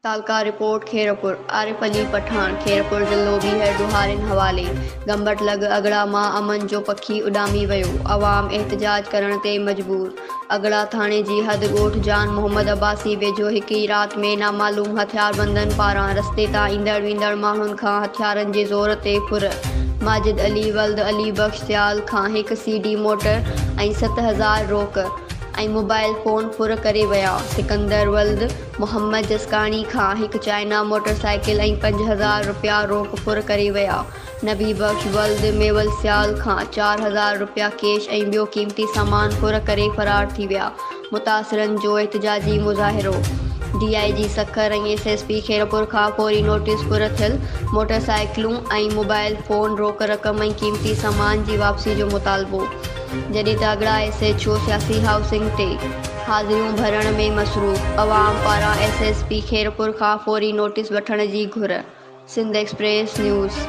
تعلقه report Khairpur, عارف علي پٺاڻ، خيرپور ضلعو ٻيهر ڏوهارين حوالي، گمبٽ لڳ اڳڙا مان امن جو پکي اڏامي ويو، عوام احتجاج ڪرڻ تي مجبور، اڳڙا ٿاڻي جي حد ڳوٺ جان محمد عباسي ويجهو هڪ ئي رات ۾ نامعلوم هٿياربندن پاران رستي تان ايندڙ ويندڙ ماڻهن کان هٿيارن جي زور تي ڦر، ماجد علي ولد علي بخش سيال کان هڪ سي ڊي موٽر ۽ 7000 روڪ ۽ موبائل فون ڦر ڪري ويا، سڪندر ولد. محمد جسڪاڻي کان هڪ چائنا موٽر سائيڪل ۽ 5000 رپيا روڪ ڦر ڪري ويا. نبي بخش ولد ميول سيال کان 4000 رپيا ڪيش ۽ ٻيو قيمتي سامان ڦر ڪري فرار ٿي ويا. متاثرن جو احتجاجي مظاهرو. D I G Sukkur ۽ S S P Khairpur کان فوري نوٽيس ڦر ٿيل موٽر سائيڪلون ۽ موبائل فون روڪ رقم ۽ قيمتي سامان جي واپسي جو مطالبو. جڏهن ته اڳڙا ايس ايڇ او سياسي هائوسنگ تي حاضريون ڀرڻ ۾ مصروف، عوام پاران ايس ايس پي خيرپور کان فوري نوٽيس وٺڻ جي گهر. Sindh express news.